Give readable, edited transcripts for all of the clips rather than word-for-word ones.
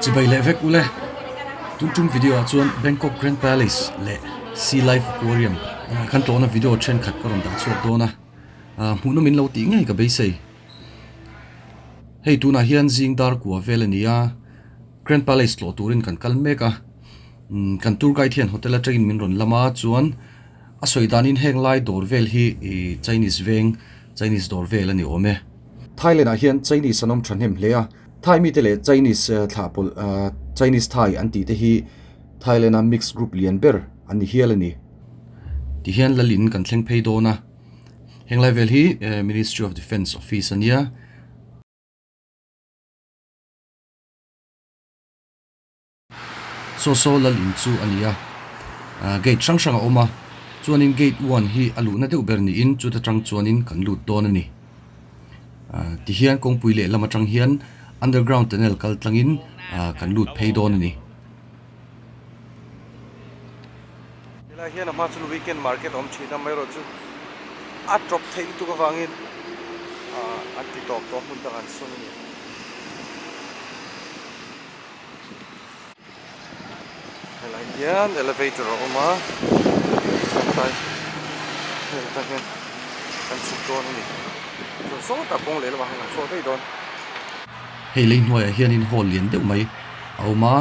Chibai leh vek ule. Tun tum video ah chuan Bangkok Grand Palace leh Sea Life Aquarium kan tlawhna video thenkhat ka rawn dah chhuak dawn a. Hmuhnawm in lo tih ngei ka beisei. Hei tunah hian zing dar kua vel a ni a, Grand Palace tlawh turin kan kal mek a. Kan tour guide hian hotel atangin min rawn lam a, chuan a sawi danin heng lai dawr vel hi Chinese veng, Chinese dawr vel a ni awm e. Thailand ah hian Chinese an awm thahnem hle a, Thai mite leh Chinese thlah pawlh Chinese Thai an tih te hi Thailand a mixed group lian ber an ni hial a ni. Tihian lalin kan thleng phei dawn a, heng lai vel hi Ministry of Defence office a nia. Saw saw lal in chu a ni a, gate hrang hrang a awm a, chuanin gate one hi a luhna deuh ber niin chuta tang chuanin kan lut dawn a ni. Tihian kawngpui lehlam atang hian underground tunnel kal tlangin kan lut phei dawn a ni. Helai hian a hma chuan weekend market a awm thin a, amaherawhchu a tawp theih lutuk avangin an ti tawp tawh a hmun dangah an sawn a ni. Helai hian elevator a awm a, chuan heng atang hian kan chhuk dawn a ni, chuan sawtah kawng lehlamah hian kan chhuak daih dawn. Hei lei hnuaiah hianin hall lian deuh mai a awm a,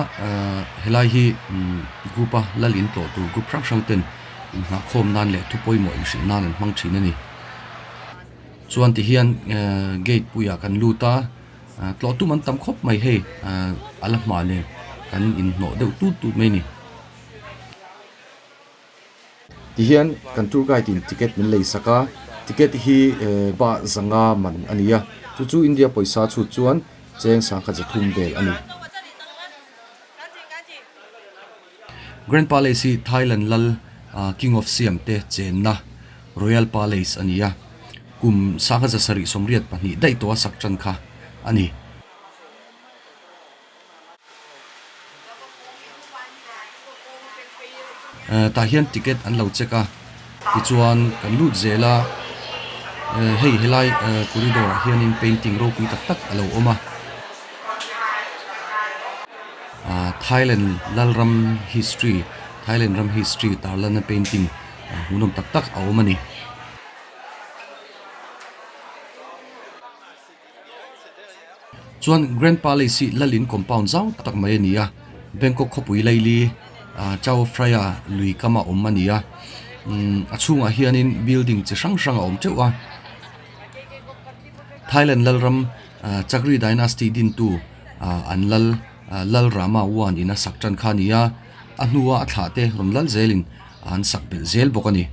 helai hi group a lal in tlawh tur group hrang hrang ten inhnahkhawm nan leh thu pawimawh inhrilh nan an hmang thin a ni. Chuan tihian gate puiah kan lut a. Tlawh tum an tam khawp mai hei a la hma nen kan inhnawh deuh tut tut mai a ni. Tihian kan tour guide in ticket min lei sak a, ticket hi ba zanga man a ni a, chu chu India pawisa chhut chuan cheng sangkhat zathum vel a ni. Grand Palace hi Thailand lal King of Siam te chenna Royal Palace a ni a, kum 1782 daih tawha sak tan kha a ni. Tah hian ticket an lo check a, tichuan kan lut zel a, hei helai corridor ah hianin painting ropui tak tak a lo awm a. Thailand Lalram history Thailand ram history tarlana painting hmuhnawm tak tak a awm a ni. Chuan Grand Palace hi Lalin compound zau tak mai a ni a, Bangkok khawpui laili Chao Phraya lui kama awm a ni a, a chhungah hianin building chi hrang hrang a awm teuh a. Thailand Lalram Chakri Dynasty dintu an lal Lal Rama I in a sak tan kha a ni a, a hnua a thlah te rawn lal zelin an sak belh zel bawk a ni.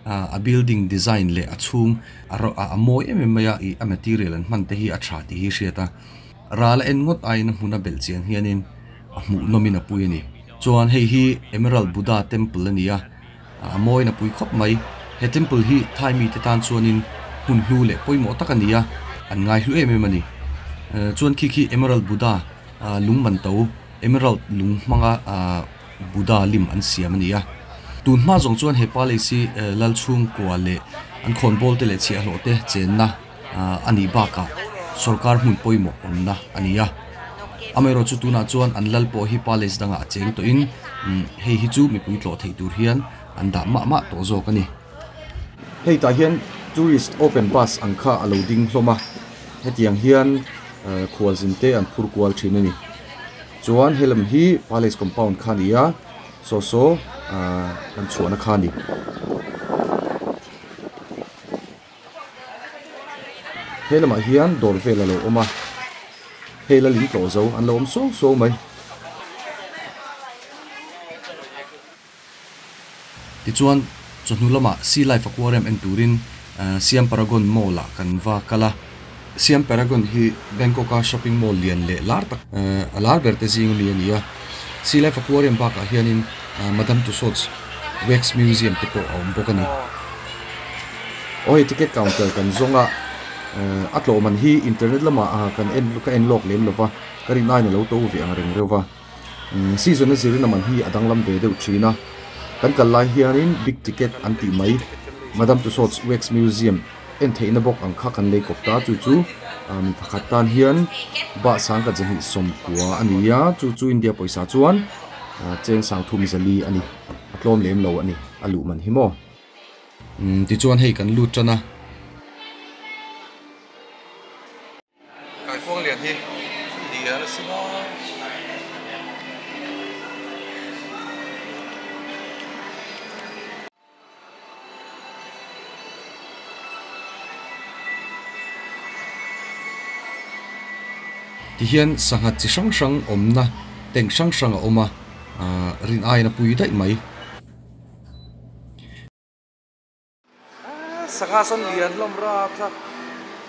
A building design leh a chhung a mawi em em mai a, ih a material an hman te hi a tha tih hi hriat a, ral a en ngawt aiin a hmun a belh chian hianin a hmuhnawmin a pui a ni. Chuan hei hi Emerald Buddha Temple a ni a. A mawi na pui khawp mai. He temple hi Thai mite tan chuanin hmun hlu leh pawimawh tak a ni a, an ngai hlu em em a ni. Chuan khi khi Emerald Buddha lung man to, Emerald lung hmanga Buddha lim an siam a ni a. Tun hma zawng chuan he palace hi lal chhungkua leh an khawnbawl te leh chhiahhlawh te chenna a nih bakah sorkar hmun pawimawh awmna a ni a. Amaherawhchu tunah chuan an lal pawh hi palace dangah a cheng tawhin hei hi chu mipui tlawh theih tur hian an dah mah mah tawh zawk a ni. Hei tah hian tourist open bus ang kha a lo ding hlawm a, hetiang hian khualzin te an phur kual thin a ni. Chuan helam hi palace compound kha a ni a, saw saw kan chhuahna kha a ni. He lamah hian dawr vel a lo awm a, hei la ling tlawh zo an lo awm suau suau mai. Tichuan, chawhnu lamah Sea Life Aquarium en turin Siam Paragon Mall ah kan va kal a. Siam Paragon hi Bangkok a shopping mall lian leh lar tak a lar ber te zing ami a ni a. Sea Life Aquarium bakah hianin Madame Tussauds Wax Museum te pawh a awm bawk a ni. Aw hei ticket counter kan zawng a, a tlawh man hi internet lamah kan en ka en lawk lem lova, ka rin aiin a lo to ve ang reng reuh va. Season a zirina man hi a danglam ve deuh thin a, kan kal lai hianin big ticket an tih mai Madame Tussauds Wax Museum. en theihna bawk ang kha kan lei kawp ta chu chu mi pakhat tan hian bah sangkhat zahnih sawmkua a ni a chu chu India pawisa chuan cheng sangthum zali a ni a tlawm lem lo a ni a luh man hi maw. Umm tichuan hei kan lut tan a. Kaikuang lian hi lian a sin a. Tihian sangha chi hrang hrang awmna tank hrang hrang a awm a, ahh rin aiin a pui daih mai. Sangha sawn lian hlawm rap thlak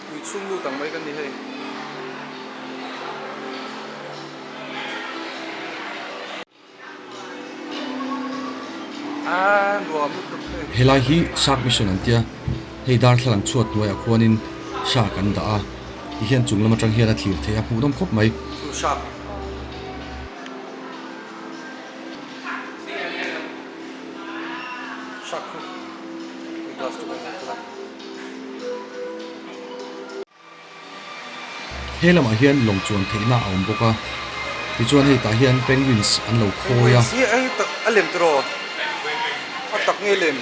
tui chhung lut ang mai kan ni hei. A nuam lutuk hei. Helai hi Shark Mission an tia, hei darthlalang chhuat hnuaiah khuanin shark an dah a, tihian chung lam atang hian a thlir theih a, hmuhnawm khawp mai. Shark. He lamah hian lawng chuan theihna a awm bawk a, tichuan hei tah hian penguins an lo khawi a. A lem tiraw? A tak nge lem?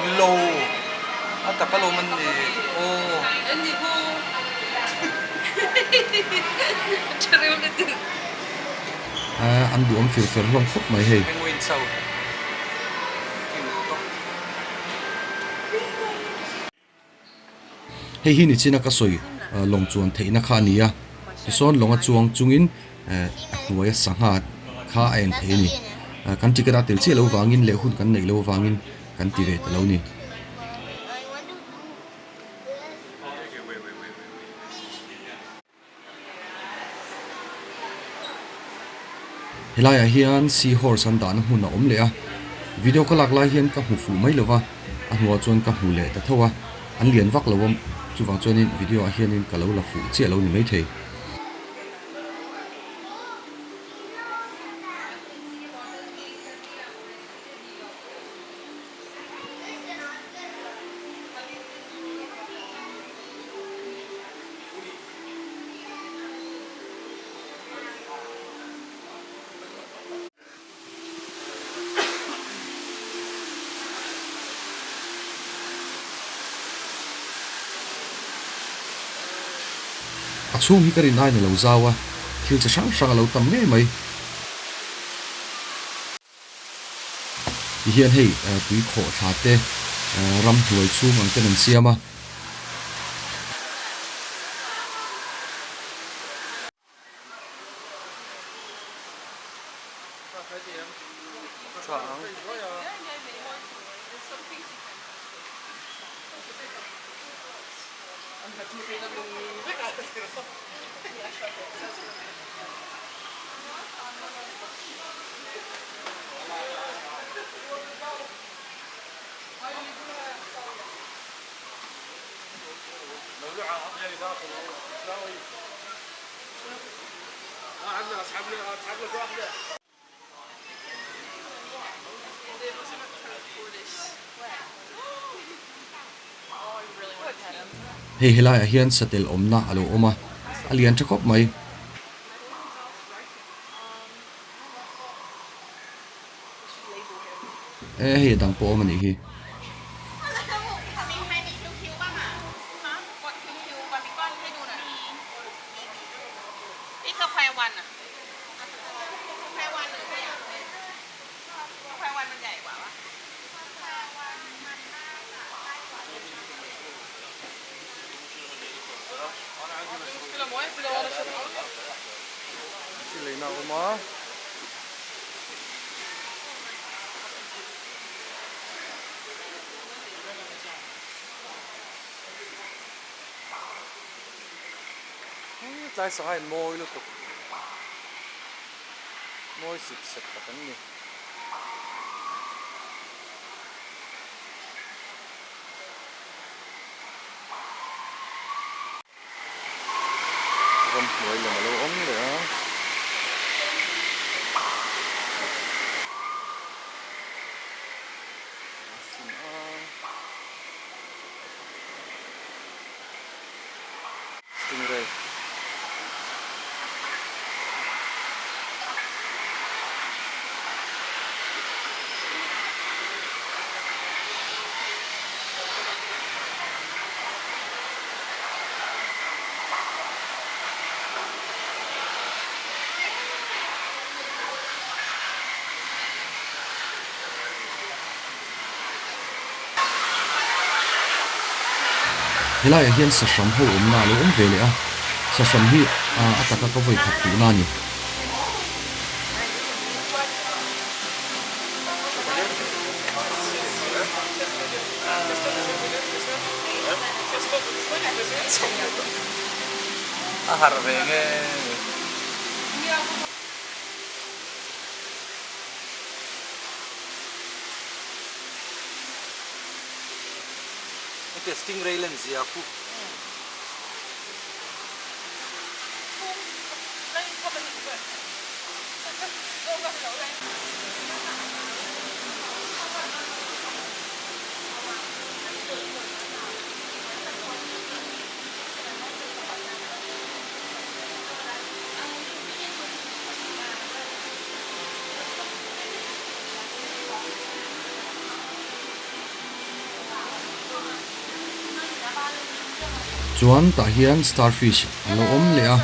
Ni lo, a tak alawm an ni. Aw. An duhawm fir fer hlawm khawp mai hei. Hei hi nichina ka sawi lawng chuan theihna kha a ni a, tisawn lawnga chuang chungin a hnuaia sangha kha a en thei a ni. Kan ticket a tel chiah lo vangin leh hun kan neih lo vangin kan ti ve ta lo a ni. Helaiah hian sea horse an dahna hmun a awm leh a, video ka lak lai hian ka hmu fuh mai lova, a hnuah chuan ka hmu leh ta tho a, an lian vak lo a, chuvang chuanin video ah hianin ka lo la fuh chiah lo ni maithei. A chhung hi ka rin aiin a lo zau a, thil chi hrang hrang a lo tam ngei mai. Tihian hei tui khawh thla te ramhnuai chhung ang ten an siam a. Hei helaiah hian satel awmna a lo awm a, a lian tha khawp mai. E hei a dang pawh awm a nih hi. Thil leina a awm a. Tlai sangha in mawi lutuk mawi sip sep tak an ni. Ramhnuai lem a lo awm leh a. A sin a. Stingray. Helaiah hian sahram ho awmna a lo awm ve leh a, sahram hi a taka ka vawi khat duhna a ni. A harh ve nge. Heti stingray len zia khu. Chuan tah hian starfish a lo awm leh a.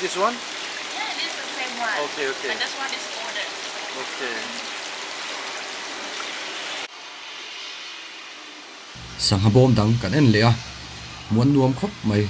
This one? Yeah, it is the same one. Okay, okay. But this one is older. Okay. Sangha bawm dang kan en leh a, hmuh an nuam khawp mai.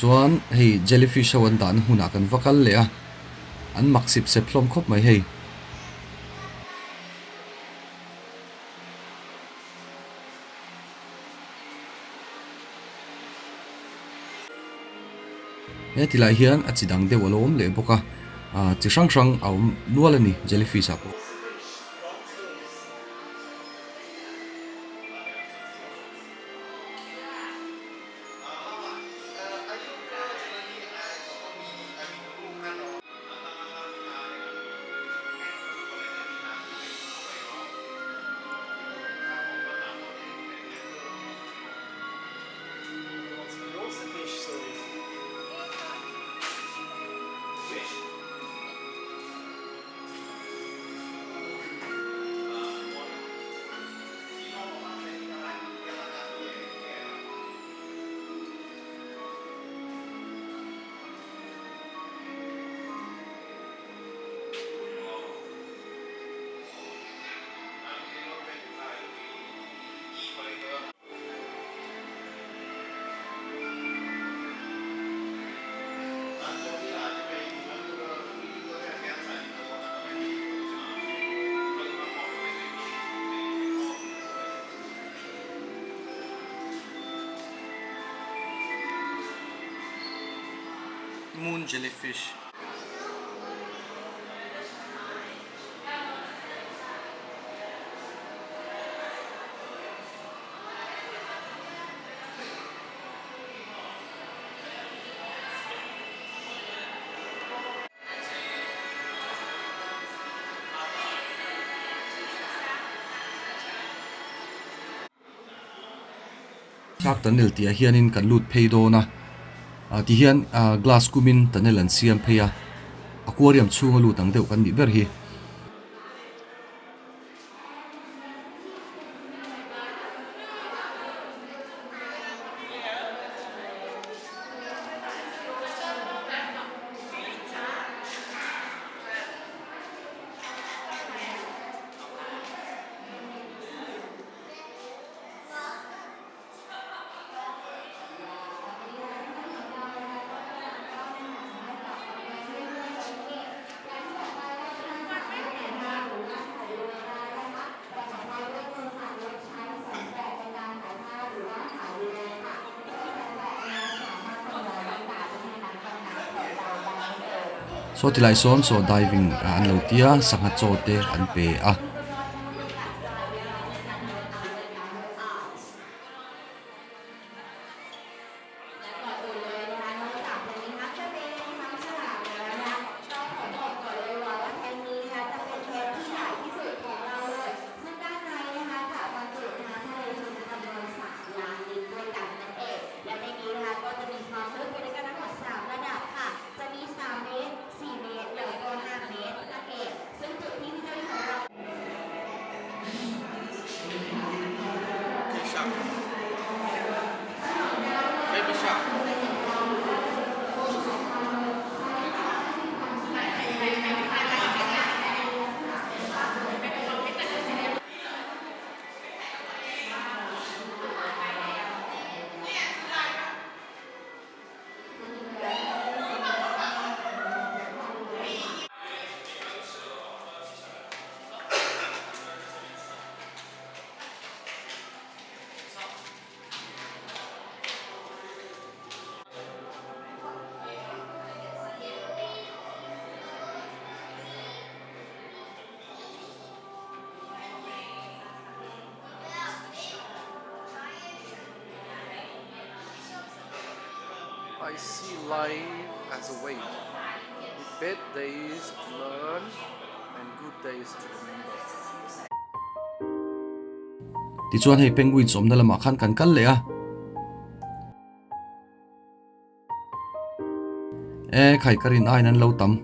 Chuan hei jellyfish ho an dahna hmunah kan va kal leh a, an mak sip sep hlawm khawp mai hei. He ti lai hian a chi dang deuh a lo awm leh bawk a, ah chi hrang hrang a awm nual a ni jellyfish ah pawh. Moon jellyfish. Thlak tunnel tih ah hianin kan lut phei dawn a ah ti hian ah glass kumin tunnel an siam phei a aquarium chhunga lut ang deuh kan nih ber hi. Saw tilai sawn saw diving an lo tia sangha chaw te an pe a. I see life as a wave with bad days to learn and good days to remember. Tichuan hei penguins awmna lamah khan kan kal leh a. E khai ka rin aiin an lo tam.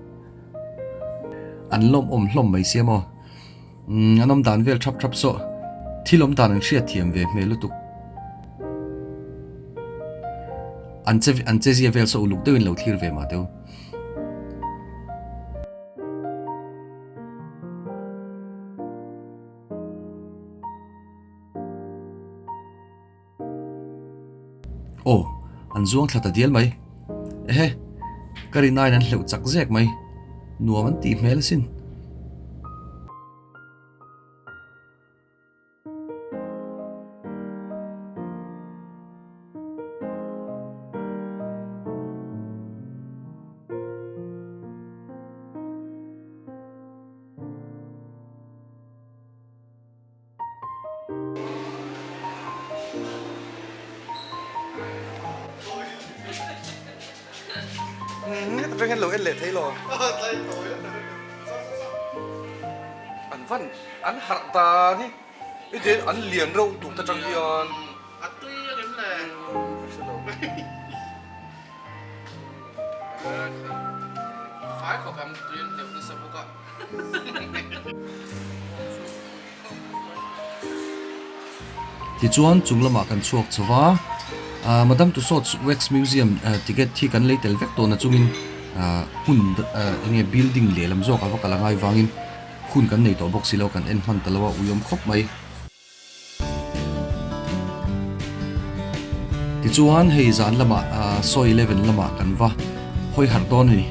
An lawm awm hlawm mai sia maw. Umm an awm dan vel thap thap saw. Thil awm dan an hriat thiam ve hmel lutuk. An che an che zia vel saw uluk deuhin lo thlir ve mah teu. Aw, an zuang thla ta dial mai. Ehe, ka rin aiin an hleuh chak zek mai. Nuam an tih hmel asin. Heta hian lo en leh thei lo. An van an harh dan hi i te an lian reuh tuk ta tang hian. A tui a ngem le. Ka hre lo. Fai khawp ang tui an hleuh nasa bawk a. Tichuan chung lamah kan chhuak chho va, Madame Tussauds Wax Museum ticket hi kan lei tel vek tawh na chungin hmun enge building lehlam zawk a va kal angai vangin hun kan nei tawh bawk si lo kan en hman ta lo a uiawm khawp mai. Tichuan hei zan lamah Saw 11 lamah kan va hawi harh dawn a ni.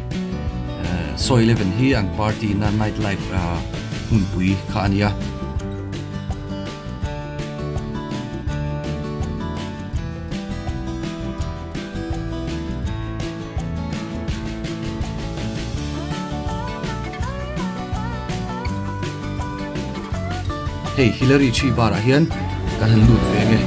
Saw 11 hi an party na night life hmunpui kha a ni a. Hei Hillary Tree bar ah hian kan han lut ve nge.